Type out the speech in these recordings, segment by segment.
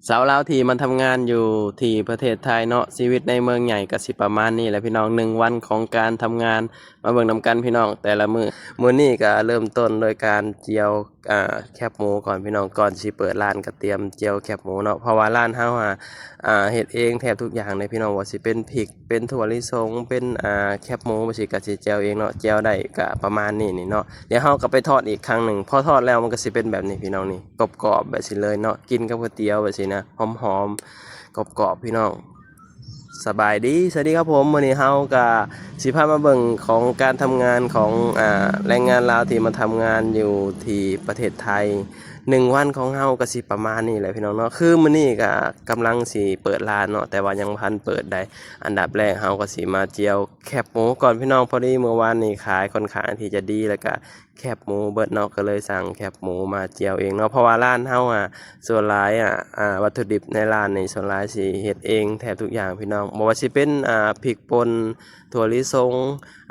ຊາວລາວທີ່ມາທຳງານຢູ່ທີ່ປະເທດໄທເນາະ ຊີວິດໃນເມືອງໃຫຍ່ກໍຊິປະມານນີ້ແຫຼະພີ່ນ້ອງ ໜຶ່ງວັນຂອງການທຳງານ ມາເບິ່ງນຳກັນພີ່ນ້ອງ ແຕ່ລະມື້. ມື້ນີ້ກໍເລີ່ມຕົ້ນໂດຍການຈຽວ ອ່າ ແຄບໝູກ່ອນພີ່ນ້ອງ ກ່ອນຊິເປີດຮ້ານກໍຕຽມຈຽວແຄບໝູເນາະ ເພາະວ່າຮ້ານເຮົາ ອ່າ ເຮັດເອງແທບທຸກຢ່າງເລີຍພີ່ນ້ອງ ບໍ່ວ່າຊິເປັນພິກ ເປັນຖົ່ວລິສົງ ເປັນ ອ່າ ແຄບໝູ ຈັ່ງຊີ້ກໍຊິແຈ່ວເອງເນາະ ແຈ່ວໄດ້ກໍປະມານນີ້ນີ້ເນາະ. ດຽວເຮົາກໍໄປທອດອີກຄັ້ງໜຶ່ງ ພໍທອດແລ້ວມັນກໍຊິເປັນແບບນີ້ພີ່ນ້ອງ ນີ້ ກອບໆແບບນີ້ເລີຍເນາະ ກິນກັບກ໋ວຍຕຽວແບບຊີ້ນະ ຫອມໆ ກອບໆ ພີ່ນ້ອງ. ສະບາຍດີ ສະຫວັດດີຄັບຜົມ ມື້ນີ້ເຮົາກໍຊິພາມາເບິ່ງຂອງການທຳງານຂອງ ອ່າ ແຮງງານລາວທີ່ມາທຳງານຢູ່ທີ່ປະເທດໄທ ໜຶ່ງວັນຂອງເຮົາກໍຊິປະມານນີ້ແຫຼະພີ່ນ້ອງເນາະ. ຄືມື້ນີ້ກໍກຳລັງຊິເປີດຮ້ານເນາະ ແຕ່ວ່າຍັງບໍ່ທັນເປີດໃດ. ອັນດັບແລກເຮົາກໍຊິມາຈຽວແຄບໝູກ່ອນພີ່ນ້ອງ ພໍດີມື້ວານນີ້ຂາຍຄ່ອນຂ້າງທີ່ຈະດີ ແລ້ວກໍແຄບໝູເບິດເນາະ ກໍເລີຍສັ່ງແຄບໝູມາຈຽວເອງເນາະ ເພາະວ່າຮ້ານເຮົາ ອ່າ ສ່ວນຫຼາຍ ອ່າ ອ່າ ວັດຖຸດິບໃນຮ້ານນີ້ ສ່ວນຫຼາຍຊິເຮັດເອງແທບທຸກຢ່າງພີ່ນ້ອງ ບໍ່ວ່າຊິເປັນ ອ່າ ພິກປົ່ນ ຖົ່ວລິສົງ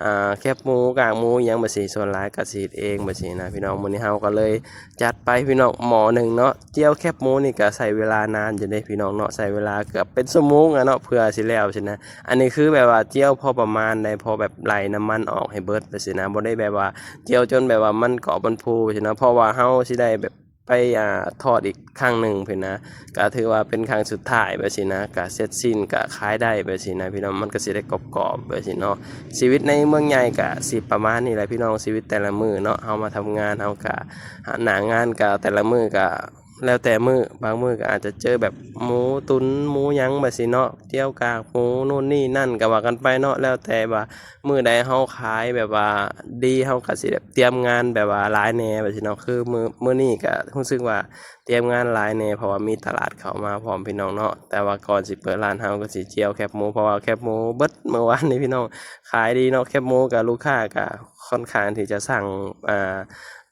ອ່າ ແຄບໝູ ກາກໝູ ອີ່ຫຍັງແບບຊີ້ ສ່ວນຫຼາຍກໍຊິເຮັດເອງແບບຊີ້ນະພີ່ນ້ອງ. ມື້ນີ້ເຮົາກໍເລີຍຈັດໄປພີ່ນ້ອງ ໝໍ້ໜຶ່ງເນາະ ຈຽວແຄບໝູນີ້ກໍໃຊ້ເວລານານຢູ່ເດ້ພີ່ນ້ອງເນາະ ໃຊ້ເວລາເກືອບເປັນຊົ່ວໂມງອະເນາະ ເພື່ອຊິແລ້ວຊີ້ນະ. ອັນນີ້ຄືແບບວ່າຈຽວພໍປະມານໃດ ພໍແບບໄລ່ນ້ຳມັນອອກໃຫ້ເບິດແບບຊີ້ນະ ບໍ່ໄດ້ແບບວ່າຈຽວຈົນແບບວ່າມັນກອບມັນຟູຊີ້ນະ ເພາະວ່າເຮົາຊິໄດ້ແບບ ໄປ ອ່າ ທອດອີກຄັ້ງໜຶ່ງພຸ້ນນະ ກະຖືວ່າເປັນຄັ້ງສຸດທ້າຍແບບຊີ້ນະ ກະເສັດສິ້ນ ກະຂາຍໄດ້ແບບຊີ້ນະພີ່ນ້ອງ ມັນກະຊິໄດ້ກອບໆແບບຊີ້ເນາະ. ຊີວິດໃນເມືອງໃຫຍ່ກະຊິປະມານນີ້ແຫຼະພີ່ນ້ອງ ຊີວິດແຕ່ລະມື້ເນາະ ເຮົາມາທຳງານ ເຮົາກະ ໜ້າງານກະແຕ່ລະມື້ກະແລ້ວແຕ່ມື້ ບາງມື້ກະອາດຈະເຈີແບບໝູຕຸນ ໝູຫຍັງແບບຊີ້ເນາະ ຈຽວກາກໝູ ໂນ່ນນີ້ນັ້ນ ກະວ່າກັນໄປເນາະ ແລ້ວແຕ່ວ່າ ມື້ໃດເຮົາຂາຍແບບວ່າດີ ເຮົາກໍຊິແບບຕຽມງານແບບວ່າຫຼາຍແດ່ແບບຊີ້ເນາະ. ຄືມື້ ມື້ນີ້ກໍຮູ້ສຶກວ່າຕຽມງານຫຼາຍແດ່ ເພາະວ່າມີຕະຫຼາດເຂົ້າມາພ້ອມພີ່ນ້ອງເນາະ. ແຕ່ວ່າກ່ອນຊິເປີດຮ້ານ ເຮົາກໍຊິຈຽວແຄບໝູ ເພາະວ່າແຄບໝູເບິດມື້ວານນີ້ພີ່ນ້ອງ ຂາຍດີເນາະ. ແຄບໝູກໍລູກຄ້າກໍຄ່ອນຂ້າງທີ່ຈະສັ່ງ ອ່າ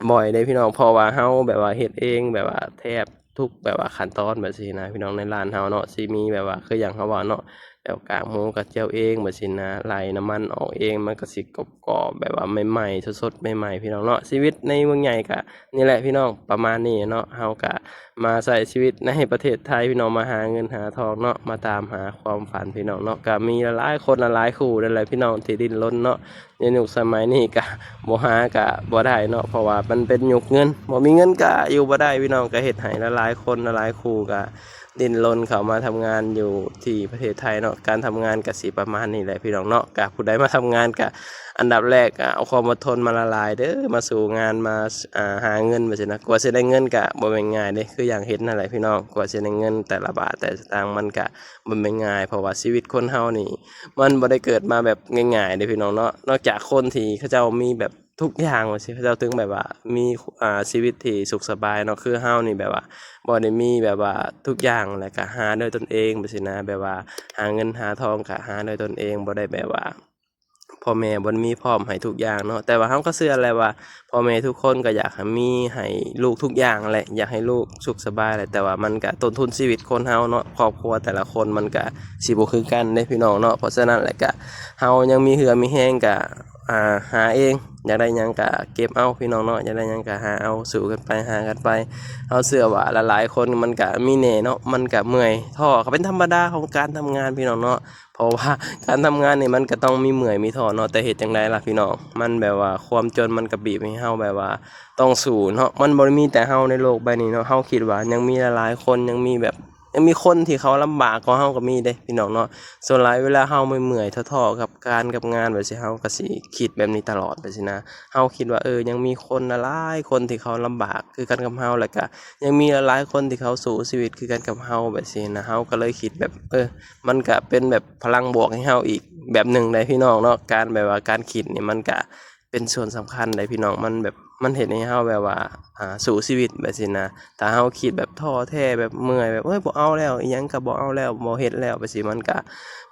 ບ່ອຍເດ້ພີ່ນ້ອງ ເພາະວ່າເຮົາແບບວ່າເຮັດເອງ ແບບວ່າແທບ ທຸກແບບວ່າຂັ້ນຕອນແບບຊີ້ນະພີ່ນ້ອງ ໃນຮ້ານເຮົາເນາະ ຊິມີແບບວ່າຄືຢ່າງເຮົາເວົ້າເນາະ ແບບກາກໝູກໍຈຽວເອງແບບຊີ້ນະ ໄລ່ນ້ຳມັນອອກເອງ ມັນກໍຊິກອບໆ ແບບວ່າໃໝ່ໆ ສົດໆ ໃໝ່ໆ ພີ່ນ້ອງເນາະ. ຊີວິດໃນເມືອງໃຫຍ່ກໍນີ້ແຫຼະພີ່ນ້ອງ ປະມານນີ້ເນາະ ເຮົາກໍມາໃຊ້ຊີວິດໃນປະເທດໄທພີ່ນ້ອງ ມາຫາເງິນຫາທອງເນາະ ມາຕາມຫາຄວາມຝັນພີ່ນ້ອງເນາະ. ກໍມີຫຼາຍໆຄົນຫຼາຍໆຄູ່ນັ້ນແຫຼະພີ່ນ້ອງ ທີ່ດີ້ນລົນເນາະ ໃນຍຸກສະໄໝນີ້ກະບໍ່ຫາກະບໍ່ໄດ້ເນາະ ເພາະວ່າມັນເປັນຍຸກເງິນ ບໍ່ມີເງິນກະຢູ່ບໍ່ໄດ້ພີ່ນ້ອງ. ກະເຮັດໃຫ້ຫຼາຍໆຄົນຫຼາຍໆຄູ່ກະດີ້ນລົນເຂົ້າມາທຳງານຢູ່ທີ່ປະເທດໄທເນາະ. ການທຳງານກະຊິປະມານນີ້ແຫຼະພີ່ນ້ອງເນາະ. ກະຜູ້ໃດມາທຳງານກະອັນດັບແລກກະເອົາຄວາມອົດທົນມາຫຼາຍໆເດີ້ ມາສູ້ງານ ມາ ອ່າ ຫາເງິນແບບຊີ້ນະ. ກວ່າຊິໄດ້ເງິນກະບໍ່ແມ່ນງ່າຍເດ້ ຄືຢ່າງເຫັນນັ້ນແຫຼະພີ່ນ້ອງ ກວ່າຊິໄດ້ເງິນແຕ່ລະບາດແຕ່ສະຕາງ ມັນກະ ບໍ່ແມ່ນງ່າຍ ເພາະວ່າຊີວິດຄົນເຮົານີ້ ມັນບໍ່ໄດ້ເກີດມາແບບງ່າຍໆເດ້ພີ່ນ້ອງເນາະ. ນອກຈາກຄົນທີ່ເຂົາເຈົ້າມີແບບທຸກຢ່າງວ່າຊີ້ ເຂົາເຈົ້າເຖິງແບບວ່າມີ ອ່າ ຊີວິດທີ່ສຸກສະບາຍເນາະ. ຄືເຮົານີ້ແບບວ່າບໍ່ໄດ້ມີແບບວ່າທຸກຢ່າງ ແລ້ວກະຫາດ້ວຍຕົນເອງແບບຊີ້ນະ ແບບວ່າຫາເງິນຫາທອງກະຫາດ້ວຍຕົນເອງ ບໍ່ໄດ້ແບບວ່າ ພໍ່ແມ່ບໍ່ໄດ້ມີພ້ອມໃຫ້ທຸກຢ່າງເນາະ. ແຕ່ວ່າເຮົາກໍເຊື່ອແຫຼະວ່າ ພໍ່ແມ່ທຸກຄົນກໍຢາກໃຫ້ມີໃຫ້ລູກທຸກຢ່າງແຫຼະ ຢາກໃຫ້ລູກສຸກສະບາຍແຫຼະ ແຕ່ວ່າມັນກະຕົ້ນທຶນຊີວິດຄົນເຮົາເນາະ ຄອບຄົວແຕ່ລະຄົນມັນກະຊິບໍ່ຄືກັນເດ້ພີ່ນ້ອງເນາະ. ເພາະສະນັ້ນແຫຼະ ກະເຮົາຍັງມີເຫື່ອມີແຮງກະ ອ່າ ຫາເອງ ຢາກໄດ້ຫຍັງກະເກັບເອົາພີ່ນ້ອງເນາະ ຢາກໄດ້ຫຍັງກະຫາເອົາ ສູ້ກັນໄປ ຫາກັນໄປ. ເຮົາເຊື່ອວ່າຫຼາຍໆຄົນມັນກະມີແດ່ເນາະ ມັນກະເມື່ອຍທໍ້ ກໍເປັນທຳມະດາຂອງການທຳງານພີ່ນ້ອງເນາະ. ເພາະວ່າການທຳງານນີ້ມັນກໍຕ້ອງມີເມື່ອຍມີທໍ້ເນາະ ແຕ່ເຮັດຈັ່ງໃດລະພີ່ນ້ອງ ມັນແບບວ່າຄວາມຈົນມັນກໍບີບໃຫ້ເຮົາແບບວ່າຕ້ອງສູ້ເນາະ. ມັນບໍ່ໄດ້ມີແຕ່ເຮົາໃນໂລກໃບນີ້ເນາະ ເຮົາຄິດວ່າຍັງມີຫຼາຍໆຄົນ ຍັງມີແບບ ຍັງມີຄົນທີ່ເຂົາລຳບາກກວ່າເຮົາກໍມີເດ້ພີ່ນ້ອງເນາະ. ສ່ວນຫຼາຍເວລາເຮົາເມື່ອຍໆທໍ້ໆກັບການກັບງານແບບຊີ້ ເຮົາກໍຊິຄິດແບບນີ້ຕະຫຼອດແບບຊີ້ນະ. ເຮົາຄິດວ່າ ເອີ ຍັງມີຄົນຫຼາຍໆຄົນທີ່ເຂົາລຳບາກຄືກັນກັບເຮົາ ແລ້ວກະຍັງມີຫຼາຍໆຄົນທີ່ເຂົາສູ້ຊີວິດຄືກັນກັບເຮົາແບບຊີ້ນະ. ເຮົາກໍເລີຍຄິດແບບ ເອີ ມັນກະເປັນແບບພະລັງບວກໃຫ້ເຮົາອີກແບບໜຶ່ງໄດ໋ພີ່ນ້ອງເນາະ. ການແບບວ່າການຄິດນີ້ມັນກະເປັນສ່ວນສຳຄັນໄດ໋ພີ່ນ້ອງ ມັນແບບ ມັນເຮັດໃຫ້ເຮົາແບບວ່າ ອ່າ ສູ້ຊີວິດແບບຊີ້ນະ. ຖ້າເຮົາຄິດແບບທໍ້ແທ້ ແບບເມື່ອຍ ແບບ ເອີຍ ບໍ່ເອົາແລ້ວ ອີ່ຫຍັງກໍບໍ່ເອົາແລ້ວ ບໍ່ເຮັດແລ້ວແບບຊີ້ ມັນກະ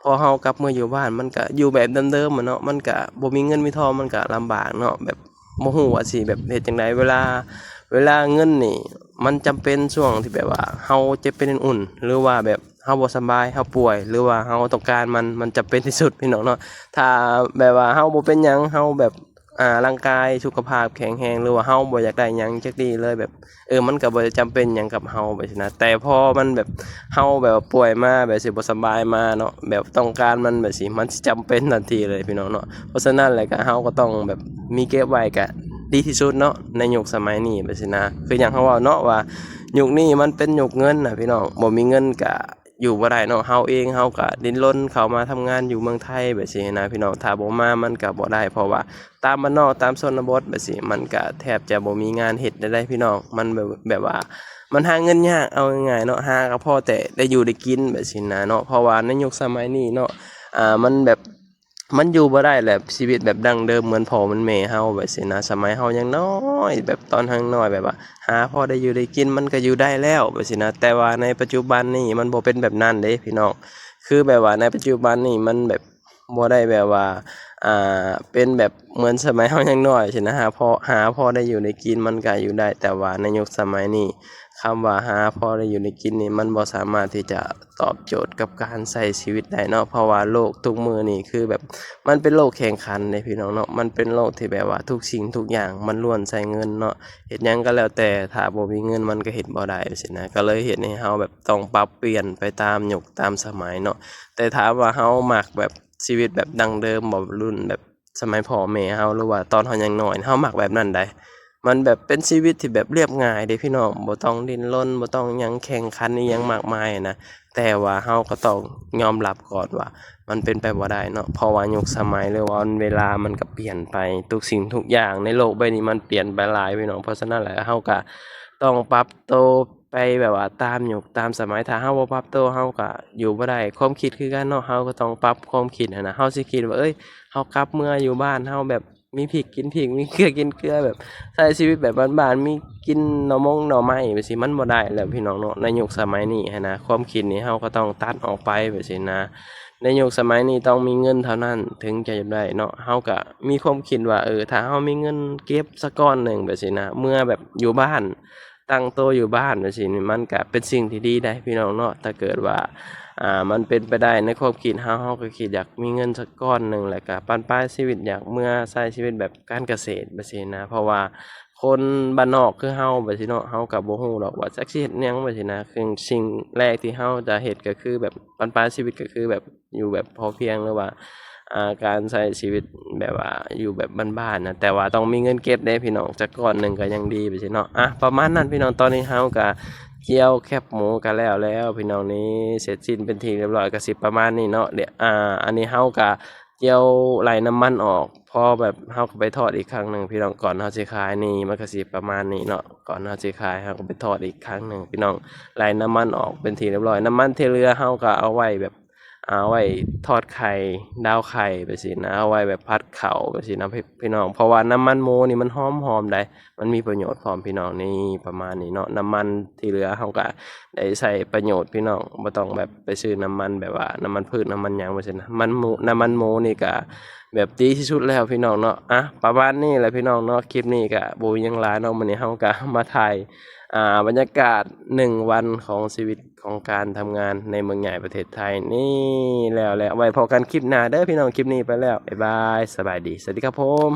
ພໍເຮົາກັບເມືອຢູ່ບ້ານ ມັນກະຢູ່ແບບເດີມໆ ແຫຼະເນາະ ມັນກະບໍ່ມີເງິນມີທອງ ມັນກະລຳບາກເນາະ ແບບບໍ່ຮູ້ວ່າຊິແບບເຮັດຈັ່ງໃດ. ເວລາ ເວລາເງິນນີ້ມັນຈຳເປັນຊ່ວງທີ່ແບບວ່າເຮົາເຈັບເປັນອຸ່ນໆ ຫຼືວ່າແບບ ເຮົາບໍ່ສະບາຍ ເຮົາປ່ວຍ ຫຼືວ່າເຮົາຕ້ອງການມັນ ມັນຈຳເປັນທີ່ສຸດພີ່ນ້ອງເນາະ. ຖ້າແບບວ່າເຮົາບໍ່ເປັນຫຍັງ ເຮົາແບບ ອ່າ ຮ່າງກາຍສຸຂະພາບແຂງແຮງ ຫຼືວ່າເຮົາບໍ່ຢາກໄດ້ຫຍັງຈັກດີ້ເລີຍ ແບບ ເອີ ມັນກໍບໍ່ໄດ້ຈຳເປັນຫຍັງກັບເຮົາແບບຊີ້ນະ. ແຕ່ພໍມັນແບບ ເຮົາແບບວ່າປ່ວຍມາ ແບບຊິບໍ່ສະບາຍມາເນາະ ແບບຕ້ອງການມັນແບບຊີ້ ມັນຊິຈຳເປັນທັນທີເລີຍພີ່ນ້ອງເນາະ. ເພາະສະນັ້ນແຫຼະ ກໍເຮົາກໍຕ້ອງແບບມີເກັບໄວ້ກໍດີທີ່ສຸດເນາະ ໃນຍຸກສະໄໝນີ້ແບບຊີ້ນະ. ຄືຢ່າງເຮົາເວົ້າເນາະວ່າ ຍຸກນີ້ມັນເປັນຍຸກເງິນນະພີ່ນ້ອງ ບໍ່ມີເງິນກະຢູ່ບໍ່ໄດ້ເນາະ. ເຮົາເອງເຮົາກະດີ້ນລົນເຂົ້າມາທຳງານຢູ່ເມືອງໄທແບບຊີ້ນະພີ່ນ້ອງ ຖ້າບໍ່ມາມັນກະບໍ່ໄດ້ ເພາະວ່າຕາມບ້ານນອກຕາມຊົນນະບົດແບບຊີ້ ມັນກະແທບຈະບໍ່ມີງານເຮັດໃດໆພີ່ນ້ອງ. ມັນແບບ ແບບວ່າ ມັນຫາເງິນຍາກ ເອົາງ່າຍໆເນາະ ຫາກໍພໍແຕ່ໄດ້ຢູ່ໄດ້ກິນແບບຊີ້ນະເນາະ. ເພາະວ່າໃນຍຸກສະໄໝນີ້ເນາະ ອ່າ ມັນແບບ ມັນຢູ່ບໍ່ໄດ້ແຫຼະ ຊີວິດແບບດັ້ງເດີມເໝືອນພໍ່ເໝືອນແມ່ເຮົາແບບຊີ້ນະ. ສະໄໝເຮົາຍັງນ້ອຍ ແບບຕອນເຮົາຍັງນ້ອຍ ແບບວ່າຫາພໍໄດ້ຢູ່ໄດ້ກິນ ມັນກໍຢູ່ໄດ້ແລ້ວແບບຊີ້ນະ. ແຕ່ວ່າໃນປັດຈຸບັນນີ້ມັນບໍ່ເປັນແບບນັ້ນເດ້ພີ່ນ້ອງ. ຄືແບບວ່າໃນປັດຈຸບັນນີ້ມັນແບບບໍ່ໄດ້ແບບວ່າ ອ່າ ເປັນແບບເໝືອນສະໄໝເຮົາຍັງນ້ອຍຊີ້ນະ ຫາພໍ ຫາພໍໄດ້ຢູ່ໄດ້ກິນ ມັນກໍຢູ່ໄດ້. ແຕ່ວ່າໃນຍຸກສະໄໝນີ້ ຄຳວ່າຫາພໍໄດ້ຢູ່ໄດ້ກິນນີ້ ມັນບໍ່ສາມາດທີ່ຈະຕອບໂຈດກັບການໃຊ້ຊີວິດໄດ້ເນາະ. ເພາະວ່າໂລກທຸກມື້ນີ້ຄືແບບ ມັນເປັນໂລກແຂ່ງຂັນເດ້ພີ່ນ້ອງເນາະ. ມັນເປັນໂລກທີ່ແບບວ່າທຸກສິ່ງທຸກຢ່າງມັນລ້ວນໃຊ້ເງິນເນາະ. ເຮັດຫຍັງກໍແລ້ວແຕ່ ຖ້າບໍ່ມີເງິນມັນກໍເຮັດບໍ່ໄດ້ຊີ້ນະ. ກໍເລີຍເຮັດໃຫ້ເຮົາແບບຕ້ອງປັບປ່ຽນໄປຕາມຍຸກຕາມສະໄໝເນາະ. ແຕ່ຖາມວ່າເຮົາມັກແບບຊີວິດແບບດັ້ງເດີມບໍ່ ລຸ້ນແບບ ສະໄໝພໍ່ແມ່ເຮົາ ຫຼືວ່າຕອນເຮົາຍັງນ້ອຍ ເຮົາມັກແບບນັ້ນໃດ. ມັນແບບເປັນຊີວິດທີ່ແບບລຽບງ່າຍເດ້ພີ່ນ້ອງ ບໍ່ຕ້ອງດີ້ນລົນ ບໍ່ຕ້ອງຫຍັງແຂ່ງຂັນອີ່ຫຍັງມາກມາຍນະ. ແຕ່ວ່າເຮົາກໍຕ້ອງຍອມຮັບກ່ອນວ່າ ມັນເປັນໄປບໍ່ໄດ້ເນາະ. ເພາະວ່າຍຸກສະໄໝ ຫຼືວ່າເວລາມັນກໍປ່ຽນໄປ ທຸກສິ່ງທຸກຢ່າງໃນໂລກໃບນີ້ມັນປ່ຽນໄປຫຼາຍພີ່ນ້ອງ. ເພາະສະນັ້ນແຫຼະ ເຮົາກໍຕ້ອງປັບໂຕ ໄປແບບວ່າຕາມຍຸກຕາມສະໄໝ ຖ້າເຮົາບໍ່ປັບໂຕ ເຮົາກະຢູ່ບໍ່ໄດ້. ຄວາມຄິດຄືກັນເນາະ ເຮົາກໍຕ້ອງປັບຄວາມຄິດຫັ້ນນະ. ເຮົາຊິຄິດວ່າ ເອີຍ ເຮົາກັບເມືອຢູ່ບ້ານ ເຮົາແບບມີພິກກິນພິກ ມີເກືອກິນເກືອ ແບບໃຊ້ຊີວິດແບບບ້ານໆ ມີກິນໜໍ່ມົງໜໍ່ໄມ້ແບບຊີ້ ມັນບໍ່ໄດ້ແລ້ວພີ່ນ້ອງເນາະ. ໃນຍຸກສະໄໝນີ້ຫັ້ນນະ ຄວາມຄິດນີ້ເຮົາກໍຕ້ອງຕັດອອກໄປແບບຊີ້ນະ. ໃນຍຸກສະໄໝນີ້ຕ້ອງມີເງິນເທົ່ານັ້ນເຖິງຈະຢູ່ໄດ້ເນາະ. ເຮົາກະມີຄວາມຄິດວ່າ ເອີ ຖ້າເຮົາມີເງິນເກັບສັກກ້ອນໜຶ່ງແບບຊີ້ນະ ເມືອແບບຢູ່ບ້ານ ຕັ້ງໂຕຢູ່ບ້ານຈັ່ງຊີ້ນີ້ ມັນກະເປັນສິ່ງທີ່ດີໄດ໋ພີ່ນ້ອງເນາະ. ຖ້າເກີດວ່າ ອ່າ ມັນເປັນໄປໄດ້ໃນຄວາມຄິດເຮົາ ເຮົາກໍຄິດຢາກມີເງິນສັກກ້ອນໜຶ່ງ ແລ້ວກະບັ້ນປາຍຊີວິດ ຢາກເມືອໃຊ້ຊີວິດແບບການກະເສດແບບຊີ້ນະ. ເພາະວ່າຄົນບ້ານນອກຄືເຮົາແບບຊີ້ເນາະ ເຮົາກະບໍ່ຮູ້ດອກວ່າຈັກຊິເຮັດຫຍັງແບບຊີ້ນະ. ຄືສິ່ງແລກທີ່ເຮົາຈະເຮັດກໍຄືແບບບັ້ນປາຍຊີວິດກໍຄືແບບ ຢູ່ແບບພໍພຽງ ຫຼືວ່າ ອ່າ ການໃຊ້ຊີວິດແບບວ່າຢູ່ແບບບ້ານໆນະ ແຕ່ວ່າຕ້ອງມີເງິນເກັບເດ້ພີ່ນ້ອງ ຈັກກ້ອນໜຶ່ງກໍຍັງດີແບບຊີ້ເນາະ. ອ່ະ ປະມານນັ້ນພີ່ນ້ອງ ຕອນນີ້ເຮົາກະກ່ຽວແຄບໝູກະແລ້ວແລ້ວພີ່ນ້ອງ ນີ້ເສັດສິ້ນເປັນທີ່ຮຽບຮ້ອຍ ກະຊິປະມານນີ້ເນາະ. ດຽວ ອ່າ ອັນນີ້ເຮົາກະກ່ຽວໄລ່ນ້ຳມັນອອກ ພໍແບບເຮົາກໍໄປທອດອີກຄັ້ງໜຶ່ງພີ່ນ້ອງ ກ່ອນເຮົາຊິຂາຍ. ນີ້ມັນກະຊິປະມານນີ້ເນາະ ກ່ອນເຮົາຊິຂາຍ ເຮົາກໍໄປທອດອີກຄັ້ງໜຶ່ງພີ່ນ້ອງ ໄລ່ນ້ຳມັນອອກເປັນທີ່ຮຽບຮ້ອຍ. ນ້ຳມັນທີ່ເຫຼືອເຮົາກໍເອົາໄວ້ແບບ ເອົາໄວ້ທອດໄຂ່ ດາວໄຂ່ແບບຊີ້ນະ ເອົາໄວ້ແບບຜັດເຂົ້າແບບຊີ້ນະພີ່ນ້ອງ. ເພາະວ່ານ້ຳມັນໝູນີ້ມັນຫອມໆໃດ໋ ມັນມີປະໂຫຍດພ້ອມພີ່ນ້ອງ. ນີ້ປະມານນີ້ເນາະ ນ້ຳມັນທີ່ເຫຼືອເຮົາກະໄດ້ໃຊ້ປະໂຫຍດພີ່ນ້ອງ ບໍ່ຕ້ອງແບບໄປຊື້ນ້ຳມັນແບບວ່ານ້ຳມັນພືດ ນ້ຳມັນຫຍັງແບບຊີ້ນະ. ມັນໝູ ນ້ຳມັນໝູນີ້ກະແບບດີທີ່ສຸດແລ້ວພີ່ນ້ອງເນາະ. ອ່ະ ປະມານນີ້ແຫຼະພີ່ນ້ອງເນາະ ຄລິບນີ້ກະບໍ່ມີຫຍັງຫຼາຍເນາະ. ມື້ນີ້ເຮົາກະມາຖ່າຍ ອ່າ ບັນຍາກາດໜຶ່ງວັນຂອງຊີວິດ ຂອງການທຳງານໃນເມືອງໃຫຍ່ປະເທດໄທນີ້ແລ້ວແຫຼະ. ໄວ້ພໍ້ກັນຄລິບໜ້າເດີພີ່ນ້ອງ ຄລິບນີ້ໄປແລ້ວ ບາຍບາຍ ສະບາຍດີ ສະຫວັດດີຄັບຜົມ.